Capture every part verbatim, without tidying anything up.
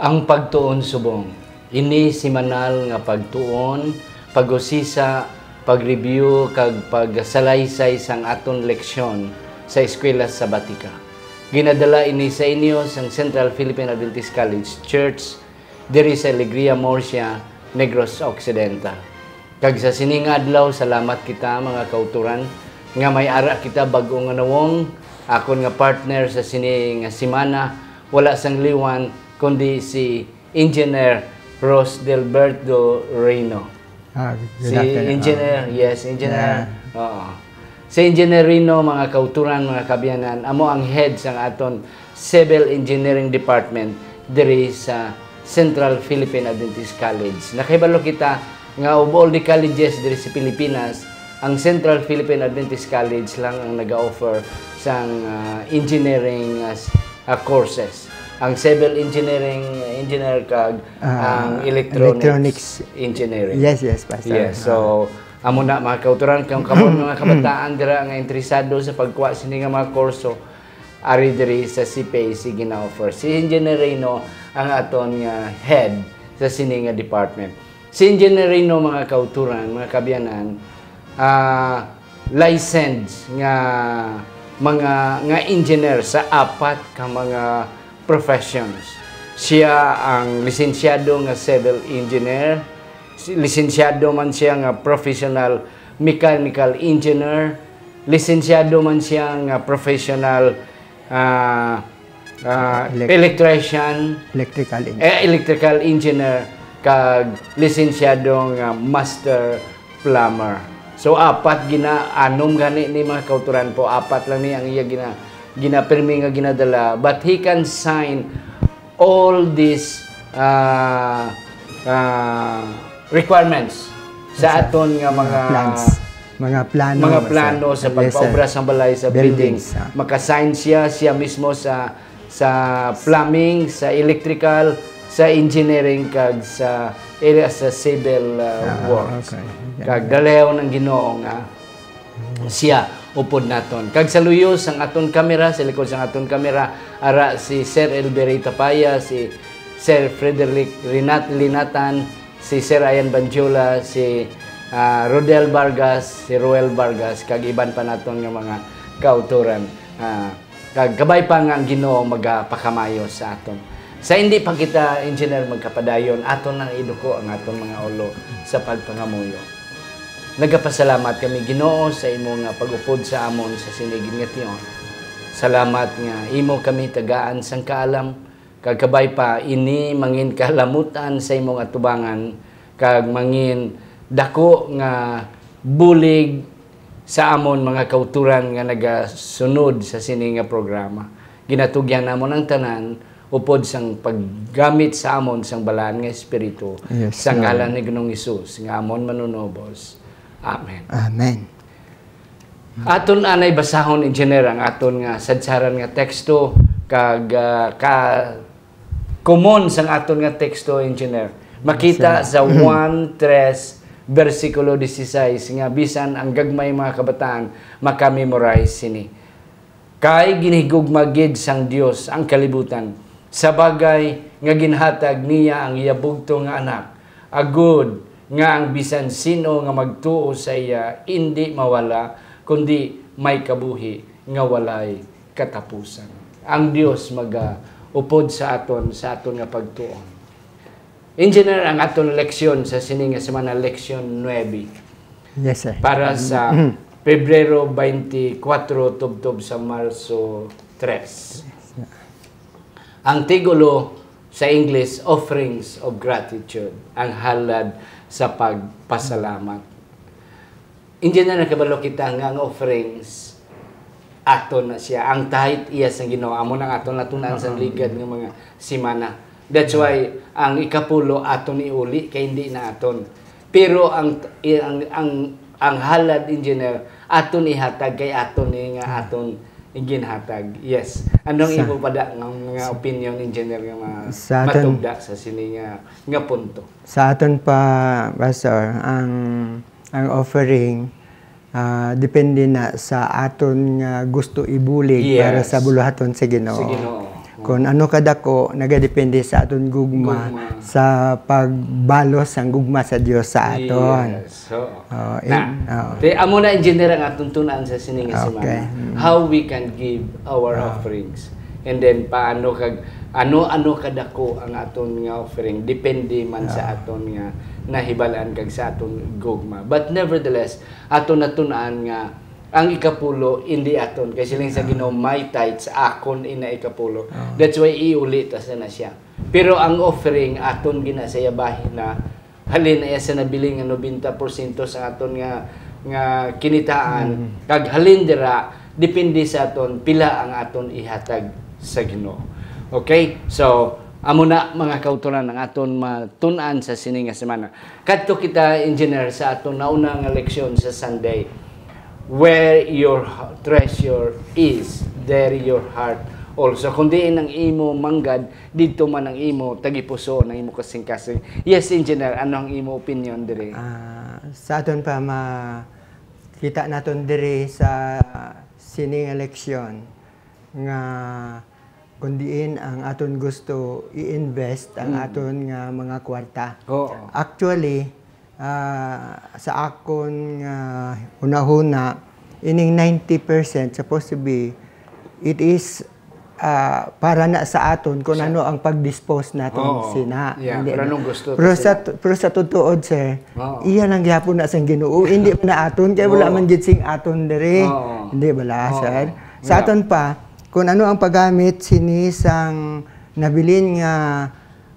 Ang pagtuon subong. Ini semanal nga pagtuon, pag-usisa, pag-review, kag pagsalaysay sang aton leksyon sa Eskwela Sabatika. Ginadala ini sa inyo sang Central Philippine Adventist College Church diri sa Alegria, Murcia, Negros Occidental. Kag sa sini nga adlaw, salamat kita, mga kauturan, nga may ara kita bag-o nga nawong. Akon nga partner sa sini nga semana, wala sang liwan, kundi si Engineer Rosdelberto Reyno. Ah, good Si afternoon. Engineer, yes, Engineer. Yeah. Oo. Si Engineer Reyno, mga kauturan, mga kaabyanan, amo ang head sang aton Civil Engineering Department diri sa Central Philippine Adventist College. Nakahibalo kita nga of all the colleges diri sa Pilipinas, ang Central Philippine Adventist College lang ang nag-offer sang, ah, engineering, ah, s-, ah, courses. Ang civil engineering, engineer, kag Ah, ang electronics electronics. Engineering. Yes, yes, Pastor. Yes, Ah. so, amo na, mga kauturan, kung kamo mga kabataan dira nga interesado sa pagkuha sini nga mga kurso, ari diri sa C P A C gina-offer. Si Engineer Reyno ang aton nga head sa sini nga department. Si Engineer Reyno, mga kauturan, mga kaabyanan, ah, licensed nga mga, nga engineer sa apat ka mga professions. Siya ang lisensyado nga civil engineer, si-, lisensyado man siya nga professional mechanical engineer, lisensyado man siya nga professional, ah, ah, Elec- electrician, Electrical engineer. eh, electrical engineer, kag lisensyado nga master plumber. So, apat gina-, anom gani ni, mga kauturan po, apat lang ni ang iya gina-, ginapirmi nga ginadala. But he can sign all these, ah, ah, requirements sa Sa aton nga mga mga plans. Mga plano, mga sir. plano sa Yes, sir. pagpaobra sa balay, sa Buildings, building. ah. Makasign siya, siya mismo sa, sa plumbing, sa electrical, sa engineering, kag sa area sa civil, ah, Ah, works. okay. Yeah. Kag dalayaw ng Ginoo nga siya upod naton. Kag sa luyo sang aton kamera, sa likod sang aton kamera, ara si Sir Elberry Tapaya, si Sir Frederick Rinat-, Linatan, si Sir Ian Banjola, si, ah, Rodel Vargas, si Roel Vargas, kag iban pa naton nga mga kautoran. Ah, kag kabay pa nga ang Ginoo magapakamayo sa aton. Sa hindi pa kita, Engineer, magkapadayon, aton nang iduko ang aton mga ulo sa pagpangamuyo. Nagapasalamat kami, Ginoo, sa imo nga pag-upod sa amon sa sini gid nga tion. Salamat nga imo kami tagaan sang kaalam, kag kabay pa ini mangin kalamutan sa imong atubangan, kag mangin dako nga bulig sa amon mga kauturan nga nagasunod sa sini nga programa. Ginatugyan namon ang tanan upod sang paggamit sa amon sang Balaan nga Espiritu, Yes, sa Lord. ngalan ni Ginoong Hesus nga amon Manunubos. Amen. Amen. Aton anay basahon, Engineer, ang aton nga sadsaran nga teksto, kag, ah, ka-, common sang aton nga teksto, Engineer. Makita Yes, sir. sa Juan tres, bersikulo dieciséis, nga bisan ang gagmay mga kabataan maka-memorize sini. Kay ginhigugma gid sang Dios ang kalibutan, sa bagay nga ginhatag niya ang iya bugtong nga Anak, agud nga ang bisan sin-o nga magtuo sa iya indi mawala, kundi may kabuhi nga walay katapusan. Ang Dios magaupod sa aton, sa aton nga pagtuon. Engineer, ang aton leksyon sa sini nga semana, leksyon nuebe. Yes, sir. Para sa Mm. Pebrero twenty-four tubtob sa Marso tres. Yes, sir. Ang titulo sa English, Offerings of Gratitude, ang halad sa pagpasalamat. Engineer, nakabalo kita nga ang offerings, aton na siya. Ang tithe, iya sang Ginoo. Amo nang aton natun-an sa Oo. ligad nga mga semana. That's why ang ikapulo aton iuli kay hindi na aton. Pero ang, ang, ang, ang halad, Engineer, aton ihatag kay aton ni nga aton ginhatag. Yes. Anong Sa imo pa da nga mga opinion, Engineer, nga ma-, Sa aton matugda sa sini nga, nga punto? Sa aton pa, Pastor, ang, ang offering, ah, depende na sa aton nga gusto ibulig Yes. para sa buluhaton sa Ginoo. Sa Ginoo. Kung ano kadako, nagadepende sa aton gugma, Gugma. sa pagbalos sang gugma sa Dios sa aton. Yes. So, Oh, na, in- oh. Te, amo na, engineer, ang atong tun-an sa sini nga Okay. semana. Mm. How we can give our Ah. offerings. And then, paano kag, ano-ano kadako ang aton nga offering. Depende man sa Ah. aton nga nahibalaan kag sa aton gugma. But nevertheless, aton natun-an nga ang ikapulo, hindi aton. Kay siling sa Ah. Ginoo, "My tithes, akon ina ikapulo." Ah. That's why iuli ta sa na siya. Pero ang offering, aton gina sa iya bahin na halin na iya sa nabilin nga nobenta porsyento sa aton nga, nga kinitaan. Mm. Kag halin dira, depende sa aton pila ang aton ihatag sa Ginoo. Okay? So, amo na, mga kautoran, ang aton matun-an sa sini nga semana. Kadto kita, engineer, sa aton nauna nga leksyon sa Sunday. "Where your h-, treasure is, there your heart also." Kung diin ang imo manggad, didto man ang imo tagipusoon, ang imo kasingkasing. Yes, engineer, ano ang imo opinion diri? Ah, sa aton pa, ma-, kita naton diri sa sini nga leksyon nga kung diin ang aton gusto i-invest ang Mm. aton nga mga kwarta. Oo. Actually, ah, sa akon nga hunahuna, ining ninety percent supposed to be, it is, ah, para na sa aton kung Sa ano ang pag-dispose naton Oo. sina. Yeah, Hindi kung na. anong gusto Pero ta sa, sina. pero sa totoo, sir, Oo. iya lang gyapon na sang Ginoo, hindi na aton, kay wala Oo. man gid sing aton diri. Oo. Hindi bala, Oo. sir? Sa Yeah. aton pa, kung ano ang paggamit sini sang nabilin nga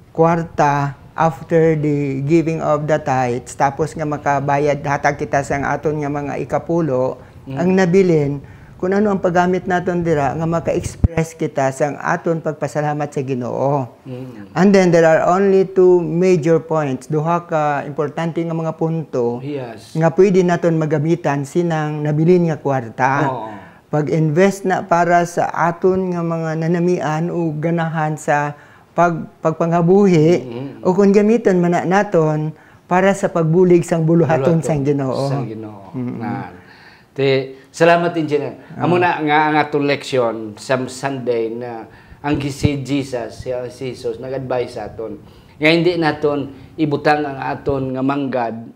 kwarta after the giving of the tithes, tapos nga makabayad, hatag kita sang aton nga mga ikapulo, Mm. ang nabilin, kung ano ang paggamit naton dira, nga maka-express kita sang aton pagpasalamat sa Ginoo. Mm. And then, there are only two major points, duha ka importante nga mga punto Yes. nga pwede naton magamitan sinang nabilin nga kwarta. Oo. Pag-invest na para sa aton nga mga nanamian o ganahan sa pag-, pagpangabuhi, Mm-hmm. o kung gamiton man na naton para sa pagbulig sang buluhaton Buluhaton sang Ginoo. sang Ginoo. Mm-mm. Nan. Te, salamat, Engineer. Ah. Amo na nga ang atong leksyon sa Sunday na ang gi-, si Jesus, si, si Jesus, nag-advise sa aton nga hindi naton ibutang ang aton nga manggad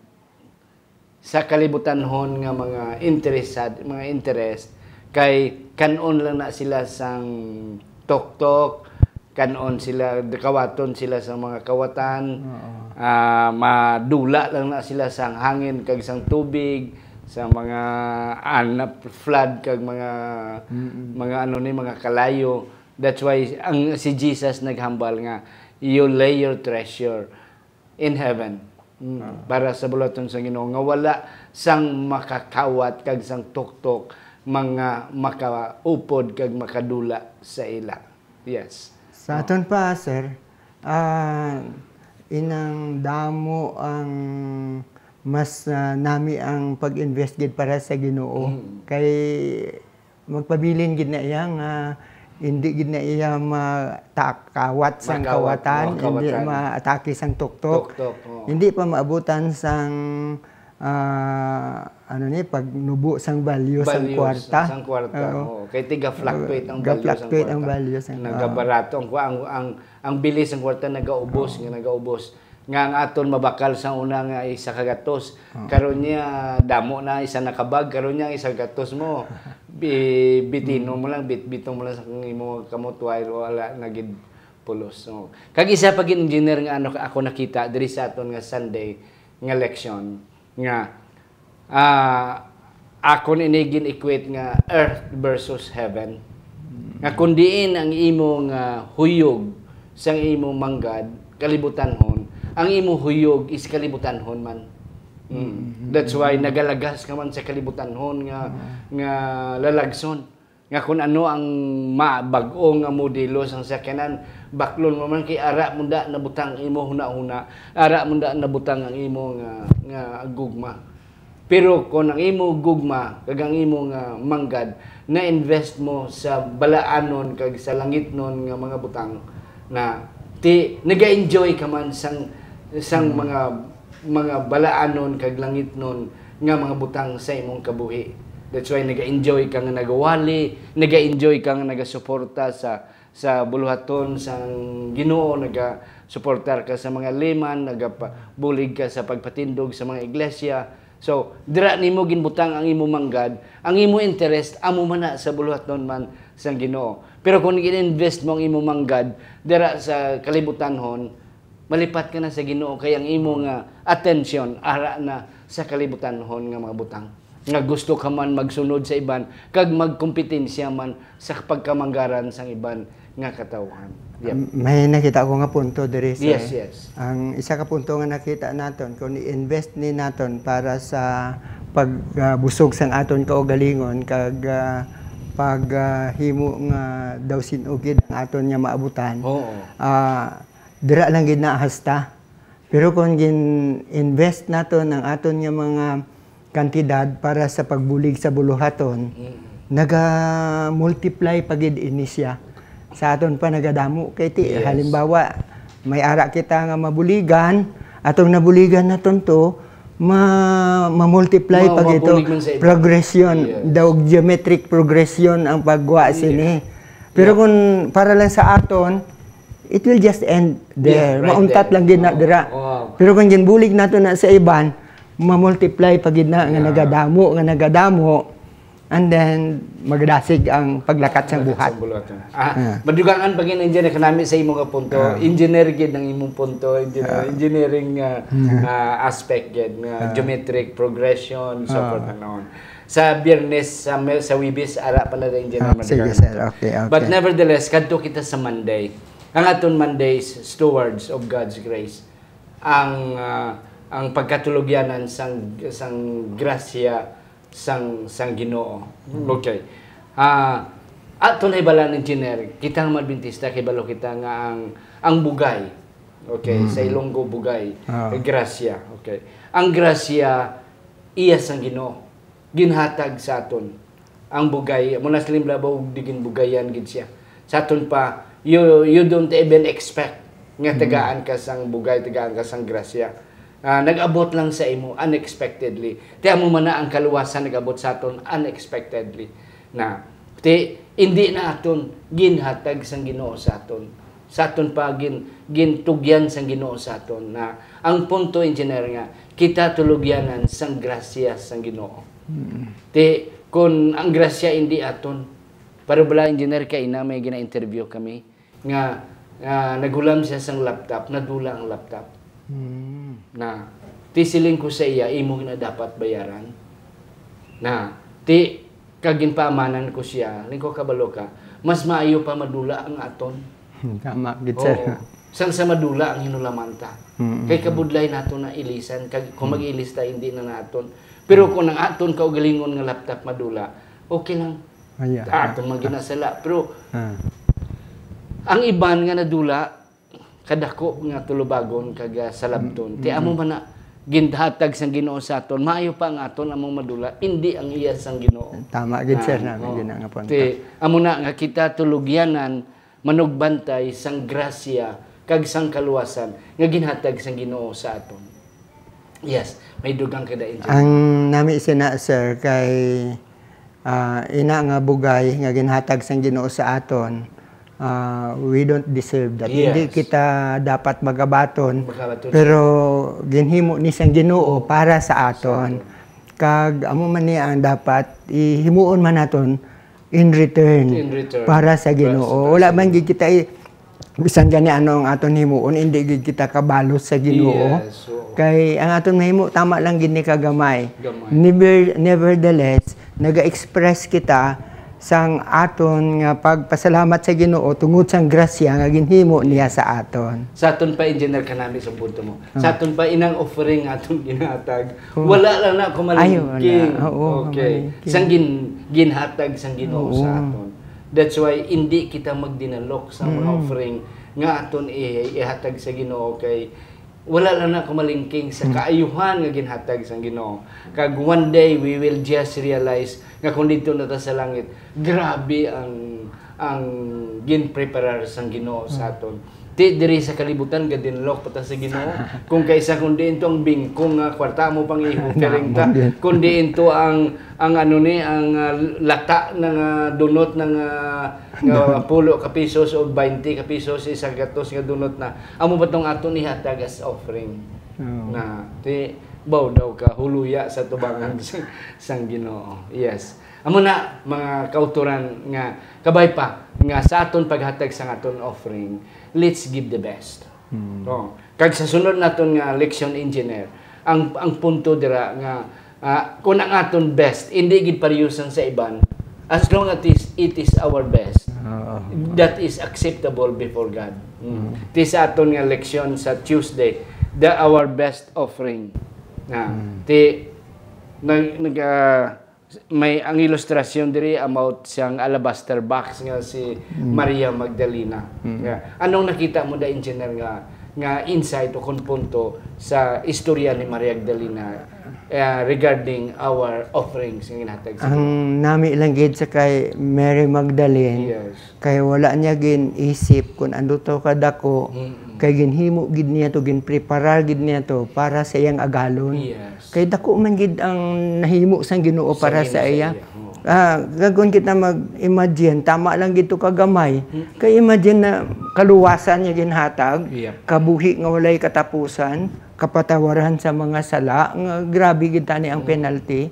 sa kalibutanhon nga mga interesad, mga interest, kay kan-on lang na sila sang tuktok, kan-on sila, kawaton sila sa mga kawatan, Oo. ah, madula lang na sila sang hangin kag sang tubig, sa mga anap, flood kag mga, Mm-mm. mga ano ni, mga kalayo. That's why ang, si Jesus naghambal nga, "You lay your treasure in heaven." Mm, Ah. para sa buluhaton sa Ginoo, nga wala sang makakawat kag sang tuktok, mga makaupod kag makadula sa ila. Yes. Sa Oh. aton pa, sir, ah, inang damo ang mas, ah, nami ang pag-invest gid para sa Ginoo. Mm. Kay magpabilin gid na iya nga hindi gid na iya matakawat sang Makawat, kawatan, oh, hindi kawatan. maatake sang tuktok. Tuktok, oh. Hindi pa maabutan sang, ah, ano ni, pagnubo sang value sang Value kwarta. sang kwarta, Oo. oh. Kay tiga-fluctuate ang value sang Ga-fluctuate ang kwarta. value sang, Nagabarato ang, ang, ang, ang bili sang kwarta nagaubos, Oh. nga nagaubos. Nga ang aton mabakal sa una nga isa ka gatos. Oh. Karon niya, damo na, isa na ka bag, karon niya, isa ka gatos mo. Bi-, bitino Mm. mo lang, bit-, bitong mo lang sa imo kamot, while wala na gid pulos. So, kag isa pa gid, engineer, nga ano, ako nakita diri sa aton nga Sunday nga leksyon, nga, ah, akon ini gin-equate nga earth versus heaven. Nga kung diin ang imo nga huyog sang imo manggad, kalibutanhon, ang imo huyog is kalibutanhon man. Mm. Mm, mm, That's why mm. nagalagas ka man sa kalibutanhon nga, Mm. nga lalagson. Nga kung ano ang ma-, bag-o nga modelo sang sakyanan, baklon mo man kay ara mo da nabutang ang imo hunahuna, ara mo da nabutang ang imo nga, nga gugma. Pero kung ang imo gugma kag ang imo nga manggad na-invest mo sa balaanon kag sa langitnon nga mga butang, na ti-, naga-enjoy ka man sang, sang Mm. mga, mga balaanon kag langitnon nga mga butang sa imong kabuhi. That's why naga-enjoy ka nga nagawali, naga-enjoy ka nga nagasuporta sa sa buluhaton sang Ginoo, nagasuportar ka sa mga liman, nagabulig ka sa pagpatindog sa mga iglesia. So, dira nimo ginbutang ang imo manggad, ang imo interest amo man na sa buluhaton man sang Ginoo. Pero kung gin-invest mo ang imo manggad dira sa kalibutanhon, malipat ka na sa Ginoo, kay ang imo nga atensyon ara na sa kalibutanhon nga mga butang, nga gusto ka man magsunod sa iban kag magkompetensya man sa pagkamanggaran sang iban nga katawhan. Yep. May nakita ko nga punto diri, sir. Yes, yes. Ang isa ka punto nga nakita naton, kung i-invest ni naton para sa pagbusog sang aton kaugalingon kag, ah, pag, ah, himo nga daw sin-o gid ang aton nga maabutan, Oo. ah, dira lang gid na hasta. Pero kung gin-invest naton ang aton nga mga kantidad para sa pagbulig sa buluhaton, Mm. naga-multiply pa gid ini siya sa aton pa nagadamo. Kay ti, Yes. halimbawa, may ara kita nga mabuligan, atong nabuligan naton to, ma-, ma-multiply Ma-, pa gid to. mabulig man sa iba. Progression, Yes. daw geometric progression ang pagwa Yes. sini. Pero Yeah. kung para lang sa aton, it will just end there. Yeah, right Mauntat there. lang gid na Oo, dira. oo. Pero kung ginbulig nato na sa iban, ma-multiply pa gid na nga Yeah. nagadamo, nga nagadamo, and then magdasig ang paglakat sang Sa buhat. buluhaton. Ah, Ah. madugangan pa gid, engineer, kanami sa imo nga punto. Ah. Engineer gid ang imong punto, engineer, Ah. engineering, ah, Ah. ah, aspect gid nga Ah. geometric progression, so Ah. forth and on. Sa Biyernes, sa, sa Wibis, ara pa na, engineer, Ah, sige, madugangan sir. to. Okay, okay. But nevertheless, kadto kita sa Monday. Ang aton Monday is Stewards of God's Grace. Ang, ah, ang pagkatulogyanan sang, sang grasya sang, sang Ginoo. Mm. Okay. Ah, aton hibalaan, engineer, kita nga mga Adventista, kibalo kita nga ang, ang bugay, okay, Mm. sa Ilonggo, bugay, Ah. grasya, okay. Ang grasya, iya sang Ginoo. Ginhatag sa aton. Ang bugay, amo na sa limlabaw, di ginbugayan gid siya. Sa aton pa, you, you don't even expect nga Mm. tagaan ka sang bugay, tagaan ka sang grasya. Ah, nag-abot lang sa imo unexpectedly. Ti amo man na ang kaluwasan nag-abot sa aton unexpectedly. Na, ti, hindi na aton ginhatag sang Ginoo sa aton. Sa aton pa gin-, gintugyan sang Ginoo sa aton. Na ang punto, engineer, nga kita tulugyanan sang grasya sang Ginoo. Mm. Ti, kun ang grasya hindi aton, pero bala, engineer, kay ina may gina-interview kami nga, nga naghulam siya sang laptop, nadula ang laptop. Mm. Na, ti siling ko sa iya, imo na dapat bayaran. Na, ti, kag ginpaamanan ko siya, ling ko, kabalo ka, mas maayo pa madula ang aton. Tama gid, sir. Oo. Sang sa madula ang hinulamanta. Mm, Kay mm. kabudlay nato na ilisan, kag kung Mm. mag-ilis ta, hindi na naton. Pero kung ang aton kaugalingon nga laptop madula, okay lang. Aya. Aton man ginasala. Pero Ah. ang iban nga nadula, kadako nga tulubagon kag, ah, salabton. Mm, Ti mm, amo mm. man na ginhatag sang Ginoo sa aton, maayo pa ang aton among madula, indi ang iya sang Ginoo. Tama gid, sir, Ah, na, oo. gina nga punto. Ti amo na nga kita tulugyanan, manugbantay sang grasya kag sang kaluwasan nga ginhatag sang Ginoo sa aton. Yes, may dugang ka, Dain. Ang nami sina, sir, kay, ah, ina nga bugay nga ginhatag sang Ginoo sa aton, ah, we don't deserve that. Yes. Hindi kita dapat magabaton, Magabaton. pero ginhimo ni sang Ginoo para sa aton. Sa aton. Kag amo man ni ang dapat ihimuon man naton in return In return. para sa Para sa Ginoo. Wala man gid kita i-, bisan gani ano ang aton himuon, hindi gid kita kabalos sa Ginoo. Yes, oo. Kay ang aton mahimo, tama lang gid ni kagamay. Gamay. Never-, nevertheless, naga-express kita sang aton nga pagpasalamat sa Ginoo tungod sang grasya nga ginhimo niya sa aton. Sa aton pa, Engineer, kanami sa punto mo. Ah. Sa aton pa, inang offering nga aton ginhatag, Oo. wala lang na Ay, wala. kumalingking. Oo, Okay. kumalingking. Sang gin-, ginhatag sang Ginoo Oo. sa aton. That's why hindi kita magdinalok sa mga Mm. offering nga aton i-, ihatag sa Ginoo, kay wala lang na kumalingking sa Mm. kaayuhan nga ginhatag sang Ginoo. Kag one day, we will just realize nga kung didto na ta sa langit, grabe ang, ang ginpreparar sang Ginoo sa Mm. aton. Ti diri sa kalibutan, gadinlok pa ta sa Ginoo. Kung kaisa, kung diin to ang bingkong nga kwarta mo pang i-offering ta, Naamon din. Kung diin to ang, ang ano ni, ang, ah, lata na nga donut na nga, nga Donut. Pulo ka pisos o baynte ka pisos, isa ka gatos nga donut na. Amo ba tong aton ihatag as offering? Oo. Na, ti, baw daw ka huluya sa tubangan sang, sang Ginoo. Yes. Amo na, mga kautoran, nga kabay pa nga sa aton paghatag sang aton offering, let's give the best. Hmm. Oh. Kag sa sunod naton nga leksyon, engineer, ang, ang punto dira nga, ah, kung ang aton best indi gid pariyusan sa iban, as long as it is, it is our best, Oo. that is acceptable before God. Mm. Mm. Ti sa aton nga leksyon sa Tuesday, the our best offering. Ah, Mm. ti nag, nag, ah, may ang ilustrasyon diri about siyang alabaster box nga si Mm. Maria Magdalena. Mm. Nga, anong nakita mo da, engineer, nga, nga insight o kon punto sa istorya ni Maria Magdalena, eh, regarding our offerings nga ginhatag sa Ang nami lang gid sa kay Mary Magdalene, Yes. kay wala niya gin-isip kung ano to kadako, Mm. kay ginhimo gid niya to, ginpreparar gid niya to para sa iyang agalon. Yes. Kay dako man gid ang nahimo sang Ginoo Sa para Ginoo sa sa iya. iya, oo. Ah, gagon kita mag-imagine, tama lang gid to kagamay. Mm. Kay imagine na kaluwasan niya ginhatag, Yep. kabuhi nga walay katapusan, kapatawaran sa mga sala, nga grabe gid tani ang Mm. penalty.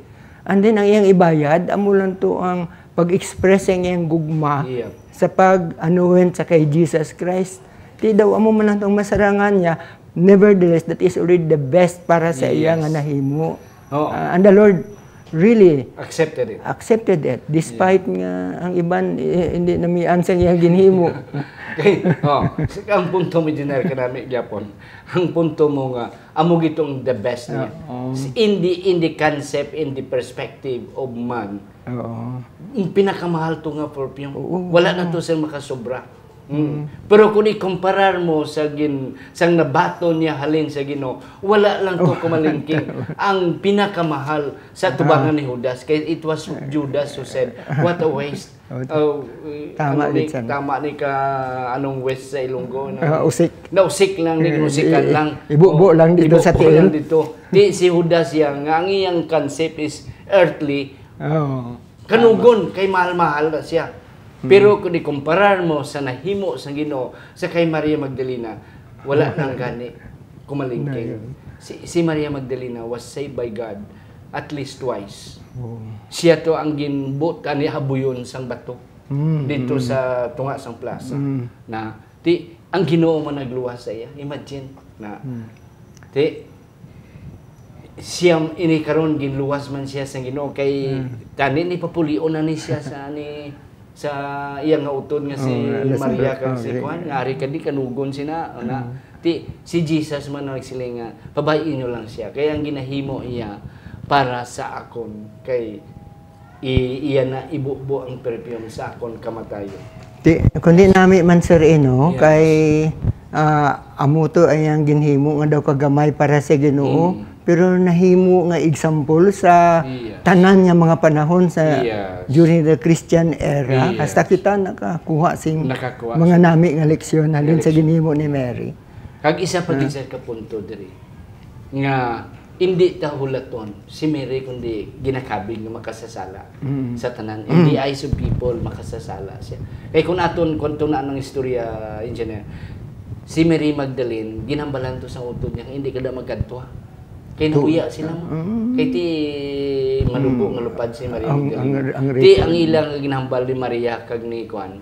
And then ang iyang ibayad, amo lang to ang pag-express ang iyang gugma Yep. sa pag-anuhin sa kay Jesus Christ. Di daw amo man lang tong masarangan niya, Nevertheless, that is already the best para sa iya nga Yes. nahimo. Oo. Ah, and the Lord really Accepted it. accepted it, despite Yeah. nga ang iban, eh, hindi namian sa iyang ginhimo. Okay. Oh, so, ang punto mo, Engineer, kanami gyapon. Ang punto mo nga, amo gitong the best niya. Oo. In the, in the concept, in the perspective of man, Oo. ang pinakamahal to nga perfume. Oo. Wala na to sila makasobra. Mm. Mm. Pero kung ikumparar mo sa gin-, sang nabaton niya halin sa Ginoo, wala lang to Oh, kumalingking. tama. Ang pinakamahal sa Ah. tubangan ni Judas, kay it was Judas who said, "What a waste." Oh, Oh, eh, tama ano ni, gid, sir. tama ni ka, anong waste sa Ilonggo, no? Ah, usik. Nausik lang, ni Eh, ginusikan i-, lang. ibubo Oh, lang dito sa ibubo tiil. lang dito. Di si Judas yan, nga ang iyang concept is earthly. Oh. Kanugon, Tama. kay mahal-mahal na siya. Hmm. Pero kung ikumparar mo sa nahimo sang Ginoo sa kay Maria Magdalena, wala nang gani kumalingking. Na yun. Si, si Maria Magdalena was saved by God at least twice. Oh. Siya to ang ginbutan ni habuyon sang bato Mm, dito mm. sa tunga sang plaza. Mm. Na, ti, ang Ginoo man nagluwas sa iya. Imagine, na, Mm. ti, siya ini karon ginluwas man siya sa Ginoo kay Mm. tani ni papulion na ni siya sa ni sa iya nga utod nga si Oh, nga, Maria nasa-, kag si okay. Juan, nga ari ka di kanugon sina, na, Mm. ti, si Jesus man ang nagsiling nga, "Pabay-i niyo lang siya." Kay ang ginahimo iya para sa akon, kay i-, iya na ibubo ang perfume sa akon kamatayon. Ti, kundi nami man, sir, eh, no? Yes. Kay, ah, amo to ay ang ginhimo nga daw kagamay para sa Ginoo, Mm. pero nahimo nga example sa Yes. tanan nga mga panahon sa Yes. during the Christian era. Yes. Hasta kita nakakuha sing Nakakuha mga sing nami nga leksyon halin sa leksyon. ginhimo ni Mary. Kag isa pa Ah. gid sa kapunto diri, nga indi ta hulaton si Mary, kundi ginakabig nga makasasala Mm. sa tanan. Mm. In the eyes of people, makasasala siya. Kay kung aton, kung tuna ang istorya, engineer, si Mary Magdalene, ginhambalan to sa utod niya, "Hindi ka na magkadto, ha." Kay Tu-, nahuya sila mo. Mm. Kay ti malubo Mm. nga lupad si Mary Ang, Magdalene. ang, ang Ti record. ang ilang ginhambal ni Maria kag ni Juan,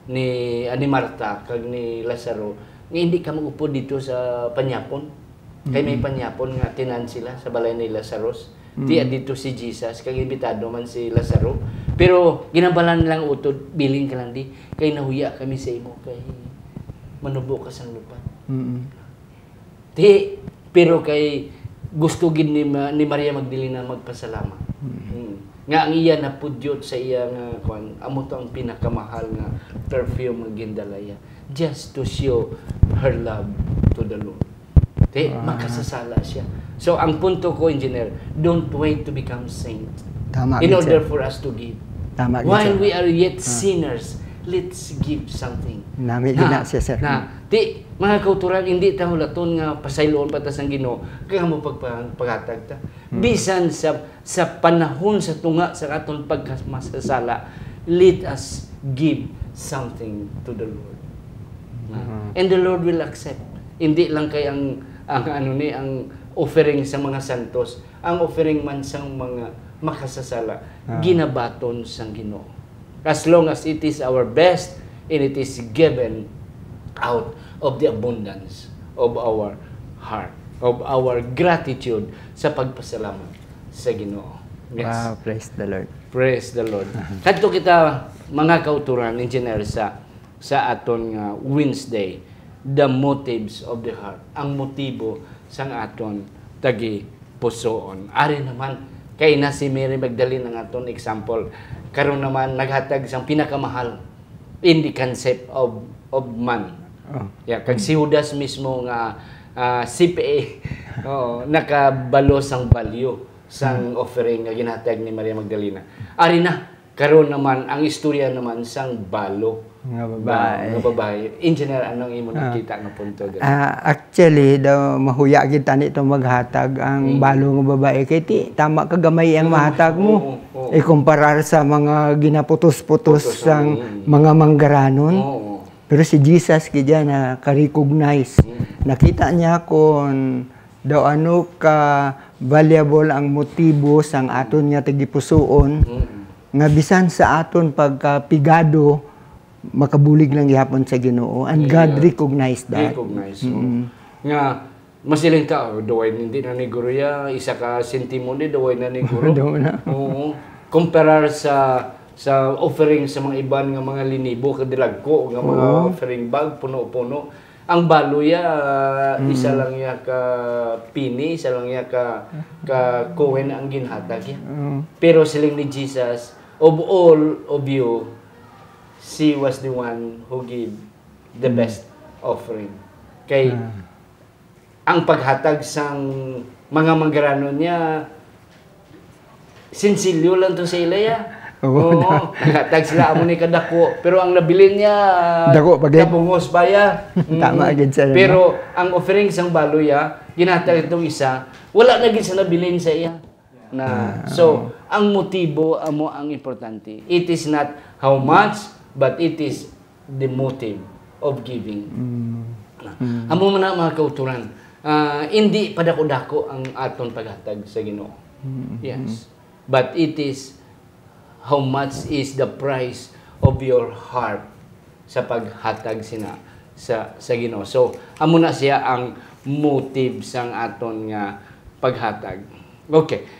ni, ah, ni Marta kag ni Lazaro, nga hindi ka mag-upod dito sa panyapon. Kay may Mm. panyapon nga tinan sila sa balay ni Lazarus. Ti Mm. adto si Jesus, kag imbitado man si Lazaro. Pero ginhambalan nilang utod, "Bilin ka lang di, kay nahuya kami sa imo, kay manubo ka sang lupad." Mm. Ti, pero kay gusto gid ni Ma-, ni Maria Magdalena magpasalamat. Mm. Mm. Nga ang iya napudyot sa iya nga, kuwan, amo to ang pinakamahal nga perfume nga gindala iya. Just to show her love to the Lord. Ti, Ah. makasasala siya. So, ang punto ko, engineer, don't wait to become saint Tama in gid, order sir. for us to give. Tama gid, While sir. we are yet Ah. sinners, Let's give something. Nami gina siya, sir. Na, di, mga kauturan, hindi ta hulaton nga pasayloon pa ta sang Ginoo, kay amo pagpa- paghatag ta. Bisan sa sa panahon sa tunga sa aton pagkamasasala, let us give something to the Lord. Na, Mhm. And the Lord will accept. Hindi lang kay ang ang ano ni ang offering sa mga santos, ang offering man sang mga makasasala, Ah. ginabaton sang Ginoo. As long as it is our best and it is given out of the abundance of our heart, of our gratitude sa pagpasalamat sa Ginoo. Yes. Wow, praise the Lord. Praise the Lord. Kadto kita, mga kauturan, engineer, sa sa aton nga Wednesday, the motives of the heart, ang motibo sang aton tagipusoon. Ari naman, kay na si Mary Magdalene ang aton example. Karon naman, naghatag sang pinakamahal in the concept of of man. Oh. Yeah, kag si Judas mismo nga ah, C P A, oo, nakabalo sang value sang offering nga ginhatag ni Maria Magdalena. Ari na, karon naman ang istorya naman sang balo Nga babae. Nga babae. Engineer, anong imo Ah. nakita nga punto diri? Ah, actually, daw mahuya gid tani itong maghatag ang Mm. balo nga babae kay ti tama ka gamay ang Mm, mahatag mo. Oo, oo. Ikumparar sa mga ginaputos-putos Putos, sang mm. mga manggaranon. Oo. Pero si Jesus gid yan na ka-recognize. Mm. Nakita niya kung daw ano ka valuable ang motibo sang aton nga tagipusoon Mm. nga bisan sa aton pagkapigado makabulig lang gihapon sa Ginoo, and God Yeah. recognized that. Recognize, Mm. oo. Nga, masiling ka, oh, duway, hindi na ni guro ya, isa ka sentimo ni, duway na ni guro. Duway na. Oo. Comparar sa sa offering sa mga iban nga mga linibo ka dilagko nga mga Oo. offering bag puno-puno. Ang balo ya, Mm. isa lang ya ka pini, isa lang ya ka ka coin ang ginhatag ya. Oo. Pero siling ni Jesus, "Of all of you, she was the one who gave the Mm. best offering." Kay Ah. ang paghatag sang mga manggaranon niya, sinsilyo lang to sa ila ya. Oo. Oo, naghatag sila amo ni kadako, pero ang nabilin niya Dako pa gid. Kabungos pa ya. Mm. Tama gid, sir, no? Pero ang offering sang balo ya, ginhatag itong isa, wala na gid sa nabilin sa iya. Na, Ah, so, ang motibo amo ang importante. It is not how much, but it is the motive of giving. Mm. Na, amo man na, mga kauturan. Ah, hindi padako-dako ang aton paghatag sa Ginoo. Mm. Yes. But it is how much is the price of your heart sa paghatag sina sa sa Ginoo. So, amo na siya ang motive sang aton nga paghatag. Okay.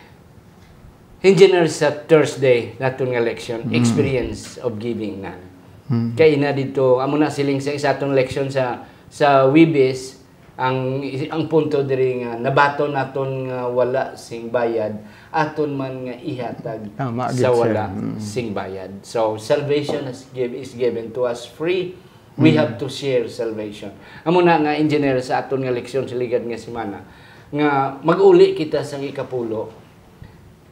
Engineer, sa Thursday naton nga leksyon, Mm. experience of giving na. Mm. Kay na dito, amo na siling sa isa aton leksyon sa sa Webes, ang ang punto diri nga nabaton naton nga wala sing bayad, aton man nga ihatag Tama sa gid, sir. wala Mm. sing bayad. So salvation is, give, is given to us free. We Mm. have to share salvation. Amo na nga, engineer, sa aton nga leksyon sa ligad nga semana, nga mag-uli kita sa ikapulo.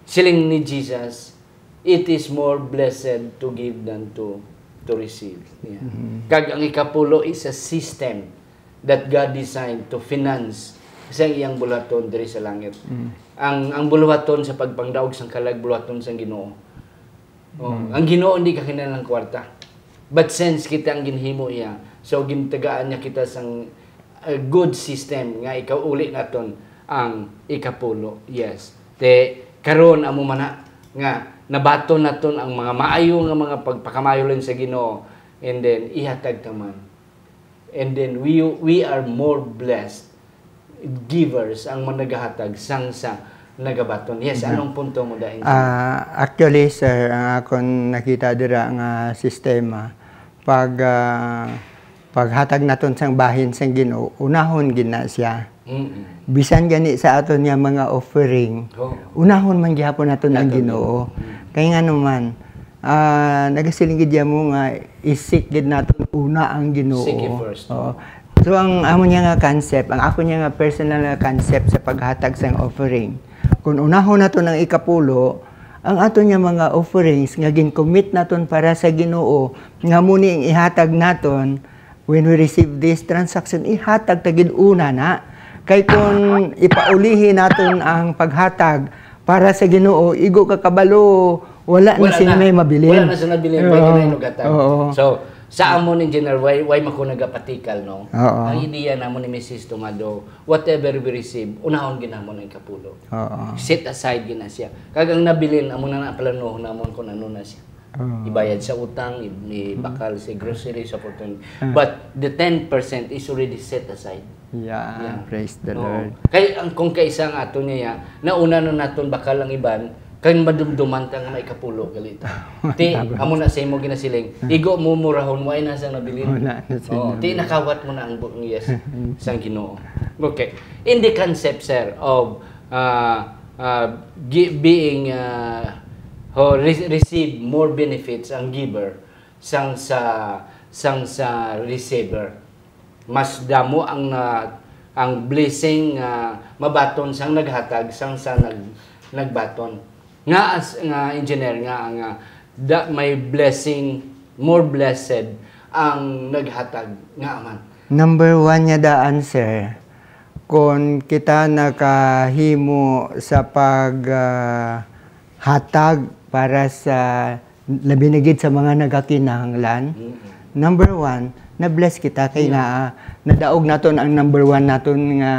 Siling ni Jesus, "It is more blessed to give than to to receive." Yeah. Mhm. Kag ang ikapulo is a system that God designed to finance sa iyang buluhaton diri sa langit. Mm. Ang ang buluhaton sa pagpangdaog sang kalag, buluhaton sang Ginoo. Oh, Mm. ang Ginoo hindi ka kinahanglan kwarta. But since kita ang ginhimo iya, so gintagaan niya kita sang a good system nga ikauli naton ang ikapulo. Yes. Te, karon amo man na nga nabaton naton ang mga maayo nga mga pagpakamayo lang sa Ginoo, and then ihatag ta man. And then we we are more blessed givers ang mga nagahatag sang sa nagabaton. Yes, Mhm. Anong punto mo, Daing? Ah, actually, sir, ang akon nakita dira nga sistema, pag, ah, paghatag naton sang bahin sang Ginoo, unahon gid na siya. Mm-mm. Bisan gani sa aton nga mga offering, Oh. unahon man gihapon naton ang Naton. Ginoo. Mm. Kay ngano man, ah, nagasiling gid mo nga i-seek gid naton una ang Ginoo. Seek ye first. Oo. So ang amo niya nga concept, ang ako niya nga personal nga concept sa paghatag sang offering. Kung unahon naton ang ikapulo, Ang aton nga mga offerings nga gin-commit naton para sa Ginoo, nga amo ni ang ihatag naton, when we receive this transaction, ihatag ta gid una na. Kay kung ipaulihi naton ang paghatag para sa Ginoo, igo ka kabalo, wala na Wala sila na. may mabilin. Wala na sila mabilin, pwede Oo. na inugatan. Oo. So, sa amon, Engineer, why, why man ko nagapatikal, no? Oo. Ang ideya namon ni Missus Tomado, whatever we receive, unahon ginamon ang ikapulo. Oo. Set aside gina siya. Kag ang nabilin, amo na na planuhon namon kung ano na siya. Oo. Ibayad sa utang, i-, ibakal sa grocery, sa pagkaon. Ah. But the ten percent is already set aside. Yeah, Yeah. praise the Oo. Lord. Kay ang, kung kaisa nga ato niya, nauna na naton bakal ang iban, kay madumduman ta nga may kapulo gali ta. Ti, Tapos? amo na sa imo ginasiling, Ah. igo mo murahon, wala na sang nabilin. Wala na sa Oo, ti, nabilin. nakawat mo na ang bu-, ang yes sang Ginoo. Okay. In the concept, sir, of, uh, uh, gi-, being, uh, ho-, re-, receive more benefits ang giver sang sa, sang sa receiver. Mas damo ang na, ang blessing nga mabaton sang naghatag sang sa nag-, nagbaton. Nga as, nga engineer nga, nga da, may blessing, more blessed ang naghatag nga aman. Number one niya daan, sir, kung kita nakahimo sa pag, ah, hatag para sa, labi na gid sa mga nagakinahanglan. Mm-mm. Number one, na-bless kita kay Yeah. nga, ah, nadaog naton ang number one naton nga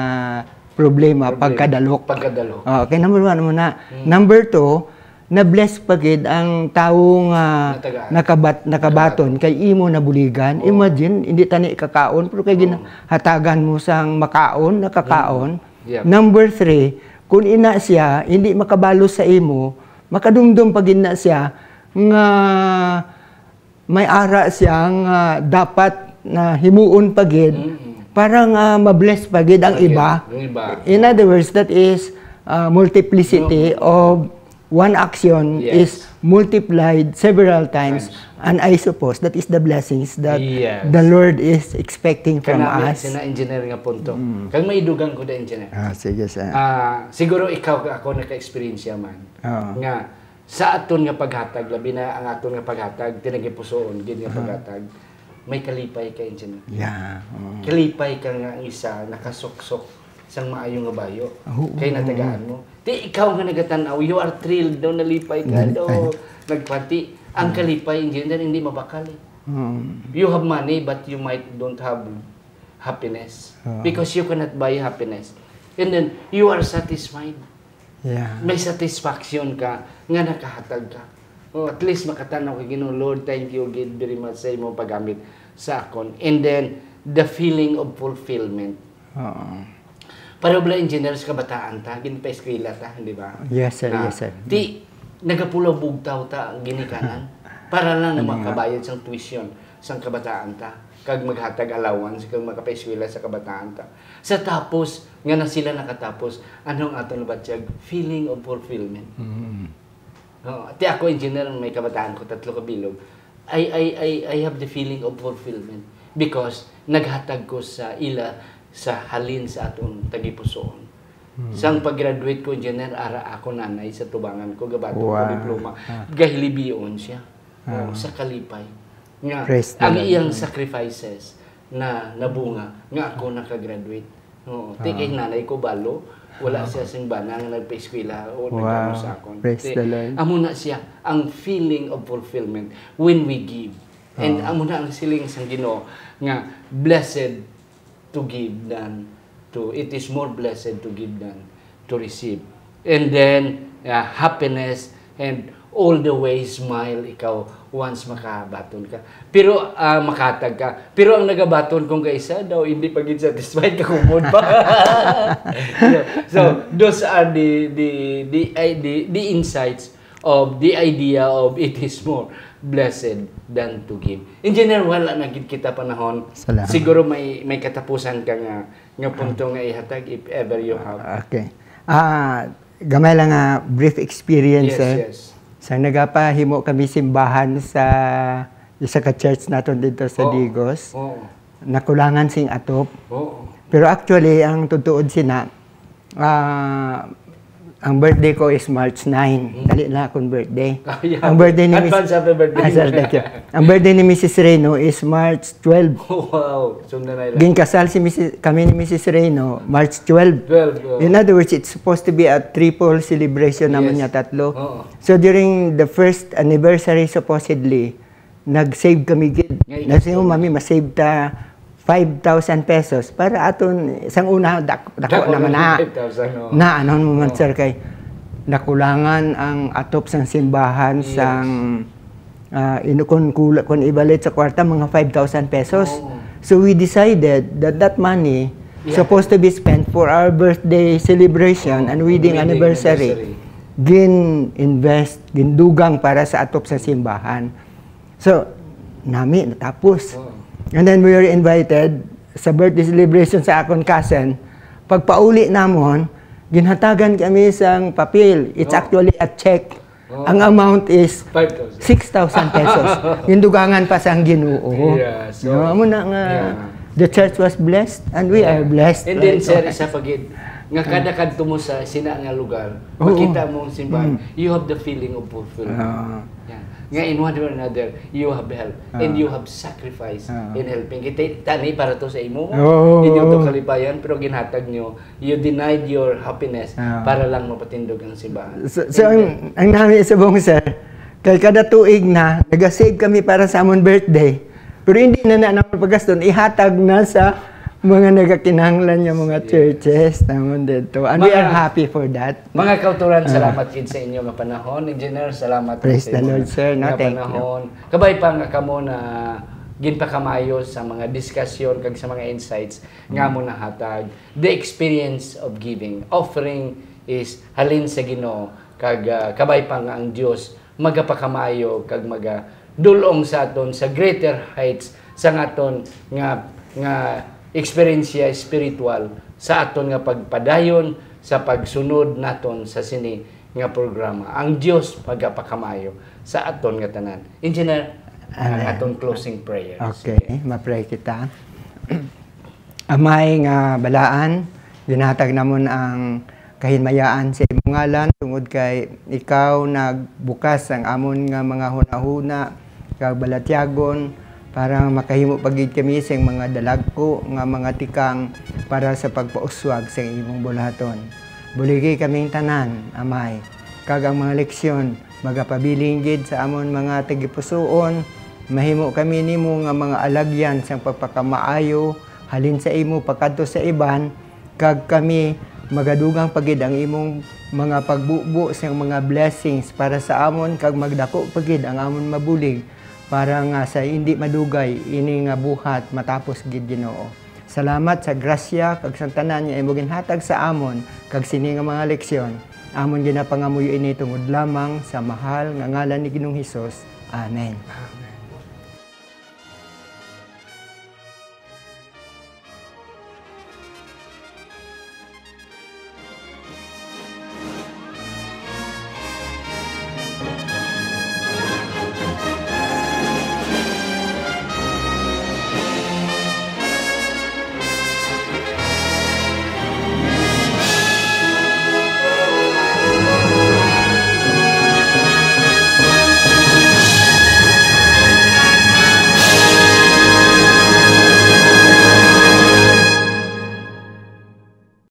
problema, Problema. pagkadalok. Pagkadalok. Oh, kay number one mo na. Mm. Number two, na-bless pa gid ang tawo nga Natagaan. nakabat-, nakabaton Nakabaton. kay imo nabuligan. Oo. Imagine, hindi tani kakaon, pero kay Oo. ginhatagan mo sang makaon, nakakaon. Mm. Yep. Number three, kung ina siya, hindi makabalos sa imo, makadumdom pa gid na siya nga may ara siya nga dapat na himuon pa gid Mm-mm. para nga ma-bless pa gid ang Pa gid, iba. ang iba. In other words, that is, uh, multiplicity No. of one action Yes. is multiplied several times. Times. And I suppose that is the blessings that Yes. the Lord is expecting from Kanami, us. sina engineer nga punto. Mm. Kag may idugang ko da, engineer. Ah, sige, sir. Ah, siguro ikaw ka ako naka-experience man. Oo. Nga, sa aton nga paghatag, labi na ang aton nga paghatag, tinagipusoon, gid nga Aha. paghatag, may kalipay ka, engineer. Yeah, oo. Kalipay ka nga ang isa nakasuksok sang maayo nga bayo. Oo, Kay oo. natagaan mo. Ti ikaw nga nagatan-aw, you are thrilled daw, nalipay ka Nalipay. daw. Nagpati, ang Mm. kalipay, engineer, hindi mabakal eh. Mm. You have money, but you might don't have happiness. Oo. Because you cannot buy happiness. And then, you are satisfied. Yeah. May satisfaction ka nga nakahatag ka. Oh, at least makatanaw ka, Ginoo, "Lord, thank you gid very much sa imong paggamit sa akon." And then, the feeling of fulfillment. Oo. Pareho bala, engineer, sa kabataan ta, ginpaeskwela ta, di ba? Yes, sir. Na, Yes, sir. ti, nagapulaw bugtaw ta ang ginikanan para lang na Ano nga? makabayad sang tuition sang kabataan ta, kag maghatag allowance kag makapaeskwela sa kabataan ta. Sa tapos, nga na sila nakatapos, ano ang aton nabatyag? Feeling of fulfillment. Mm. Oo. Ti ako, engineer, may kabataan ko, tatlo ka bilog. I, I, I, I have the feeling of fulfillment because naghatag ko sa ila sa halin sa aton tagipusoon. Mm. Sang pag-graduate ko, engineer, ara ako nanay sa tubangan ko, gabaton ko Wow. diploma. Ah. Gahilibion siya. Ah. Oo, sa kalipay. Nga, Praise the ang Lord. iyang Mm. sacrifices na nabunga nga ako nakagraduate. Oo. Ti Ah. kay nanay ko balo, wala Ah. siya sing bana nga nagpaeskwela o Wow. nagano sa akon. Praise Ti, the Lord. amo na siya ang feeling of fulfillment when we give. And Ah. amo na ang siling sang Ginoo nga, "Blessed to give than to, it is more blessed to give than to receive." And then, ah, happiness and all the way smile ikaw once makabaton ka. Pero, ah, makahatag ka. Pero ang nagabaton kung kaisa daw, hindi pa gid satisfied, kakumod pa. Yeah. So, those are the, the, the, ay, the, the insights of the idea of it is more blessed than to give. Engineer, wala na gid kita panahon. Salamat. Siguro may, may katapusan ka nga, nga punto nga ihatag if ever you have. Okay. Ah, gamay lang nga brief experience, Yes, eh. yes. Sa nagapahimo kami simbahan sa isa ka church naton dito sa Oo. Digos, Oo. nakulangan sing atop. Oo. Pero actually, ang tutuod sina, ah, Ang birthday ko is March nine. Hmm. Dali lang akong birthday. Oh, yeah. Ang birthday ni Miss Advance happy birthday. Ah, sir, thank you. Ang birthday ni Missus Reno is March twelve. Wow. So, nanay lang. Ginkasal si Missus, kami ni Missus Reno, March twelve. Twelve, oh. In other words, it's supposed to be a triple celebration naman. Yes. Nga tatlo. Oo. So, during the first anniversary, supposedly, nag-save kami gid. Ngay-, Nasi mo, "Mami, ma-save ta five thousand pesos para aton, sang una, dak-, dako naman na." Five thousand, no? Na, ano mo man, Oo. sir, kay nakulangan ang atop sang simbahan Yes. sang, ah, ino-, kun kula-, kun ibalit sa kwarta, mga five thousand pesos. Oo. So, we decided that that money Yeah. supposed to be spent for our birthday celebration Oo, and wedding wedding anniversary. anniversary. Gin-invest, gindugang para sa atop sa simbahan. So, nami, natapos. Oo. And then we were invited sa birthday celebration sa akon cousin. Pagpauli namon, ginhatagan kami sang papel. It's Oo. actually a check. Oo. Ang amount is Five thousand. six thousand pesos. Gindugangan pa sang Ginoo. Yeah, so, No, amo na nga, yeah. the church was blessed and we Yeah. are blessed. And then, Right? sir, isa pa gid, nga kada kadto mo sa sina nga lugar, Oo. makita mo ang simbahan, Mm. you have the feeling of fulfillment. Ah. Yeah. Nga in one way or another, you have help and Ah. you have sacrifice Ah. in helping. Kita, tani para to sa imo, Oo. hindi to kalipayan, pero ginhatag nyo, you denied your happiness Ah. para lang mapatindog ang simbahan. So, so And ang, then ang nami subong, sir, kay kada tuig na, nagasave kami para sa amon birthday. Pero hindi na na naman paggaston, ihatag na sa mga nagakinahanglan nga mga Yes. churches naman dito. And we Mga are happy for that. Mga kauturan, Ah. salamat gid sa inyo nga panahon. Engineer, salamat Praise sa the inyo Lord, sir. No, nga thank you. panahon. Kabay pa nga kamo na ginpakamayo sa mga diskusyon kag sa mga insights nga Mm. mo nahatag. The experience of giving. Offering is halin sa Ginoo, kag, ah, kabay pa nga ang Dios magapakamayo kag magadul-ong sa aton sa greater heights sa aton nga, nga eksperyensya espiritual sa aton nga pagpadayon sa pagsunod naton sa sini nga programa. Ang Dios magapakamayo sa aton nga tanan. Engineer, ang Amen. aton closing prayers. Okay, ma-pray kita. Amay nga balaan, ginhatag namon ang kahinmayaan sa imong ngalan, tungod kay ikaw nagbukas ang amon nga mga hunahuna kag balatyagon, para makahimo pa gid kami sing mga dalagko nga mga tikang para sa pagpauswag sa imong bulahaton. Buligi kaming tanan, Amay, kag ang mga leksyon magapabilin gid sa amon mga tagipusoon. Mahimo kami nimo nga mga alagyan sang pagpakamaayo halin sa imo pakadto sa iban, kag kami magadugang pa gid ang imong mga pagbubo sang mga blessings para sa amon, kag magdako pa gid ang amon mabulig, para nga sa indi madugay ini nga buhat matapos gid, Ginoo. Salamat sa grasya kag sa tanan nga imo ginhatag sa amon, kag sini nga mga leksyon. Amon ginapangamuyo ini tungod lamang sa mahal nga ngalan ni Ginoong Hesus. Amen.